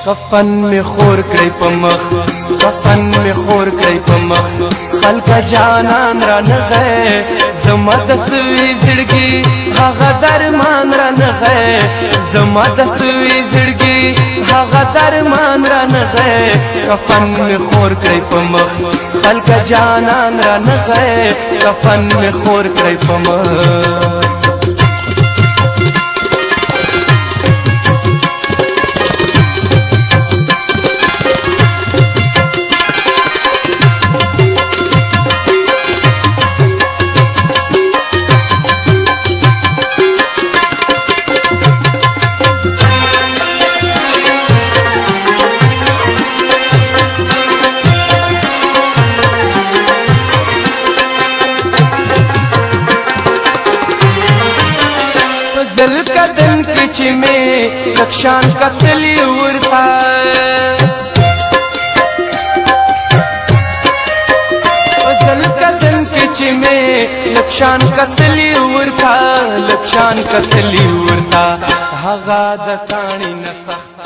کفن می خور کړی په مخ، کفن می خور کړی په مخ، خلک جانان را نغی. زما د سوي زړګي هغه درمان را نغی، زما د سوي زړګي هغه درمان را نغی. کفن می خور کړی په مخ، خلک جانان را نغی، کفن می خور کړی په مخ. دل کدن کې چې مې لکشان کتلی ورته، دل کدن کې چې مې لکشان کتلی ورته، لکشان کتلی ورته، هغه د کانی نه سخت